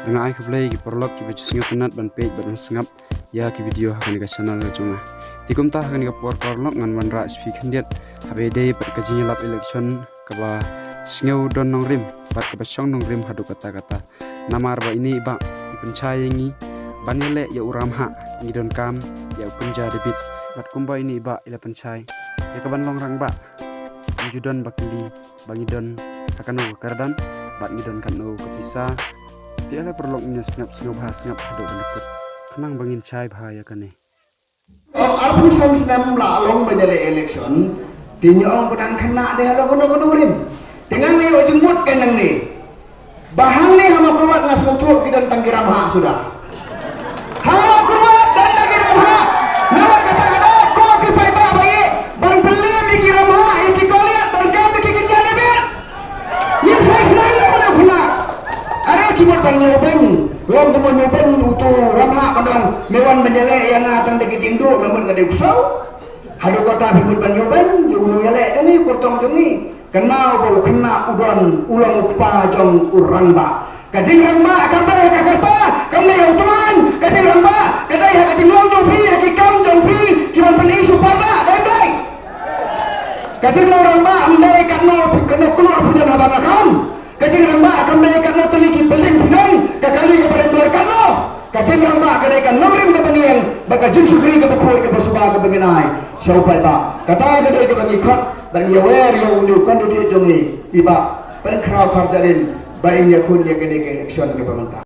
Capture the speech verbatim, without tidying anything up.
Nga ai khublei ki paralok kiba ju sngewtynnat ban peit bad ban sngap ïa ki video ha kane ka channel ka jong nga. Te kumta ha kane ka por paralok ngan wanrah sha phi khyndiat haba ïadei bad ka jingïalap election kaba sngew don nongrim bad kaba shong nongrim haduh katta katta. Namar ba ine i bah i pynshai ïa ngi ban ïaleh ïa u Rangbah, ngi donkam ïa u Kynja David. Bad kumba ine i bah i la pynshai ïa kaban long rangbah, ngi ju don ba kylli ba ngi don ha kano ka kyrdan bad ngi don katno ka pisa. Te ale paralok, ngin sngap sngewbha, sngap haduh ban da kut khnang ba ngin shai bha ïa kane. Ong arphew san snem la long ban ïaleh election. Te ngi ong ba dang khynnah de ha la kano kano rim. Te ngan ïoh jingmut ka nangne. Ba hangne ha Mawkyrwat nga sngewthuh ki don tang ki Rangbah suda. Ha Mawkyrwat don tang ki Rangbah. Namar kata ka daw ko ki paidbah ba ïeit ban pynlem ïa ki Rangbah, ïa ki Kaliat, ban kam ïa ki Kynja David. Ngin sa khnang da khynnah. Are ki mut ban ñiewbeiñ, long kumba ñiewbeiñ uto u Rangbah ban ong me wan ban ïaleh ïa nga tang da ki diengduh, me mut nga dei u ksew. Haduh katta phi mut ban ñiewbeiñ ïa uno u ïaleh jong ngi, u kyrtong jong ngi. Kynmaw ba u khynnah u don, u long u kpa jong u Rangbah. Ka jingrangbah kam dei ha ka kyrta, kam dei ha u tymmen. Ka jingrangbah ka dei ha ka jinglong jong phi, ha ki kam jong phi kiban pynïasoh paidbah, dei ym dei? Ka jinglong rangbah kam dei katno, katno klur phi don ha bank account. Ka jingrangbah kam dei katno tylli ki building phi don, ka kali kaba rem bor katno. Ka jingrangbah ka dei ka nongrim kaba ngieng bad ka jingshakri kaba khuid kaba suba kaba ngin ai sha u paidbah. Kata ka dei kaba ngi khot ban ïawer ïa une u candidate jong ngi, i Bah Pynkhraw Kharjahrin, ba in ïakhun ïa kane ka election kaba mynta.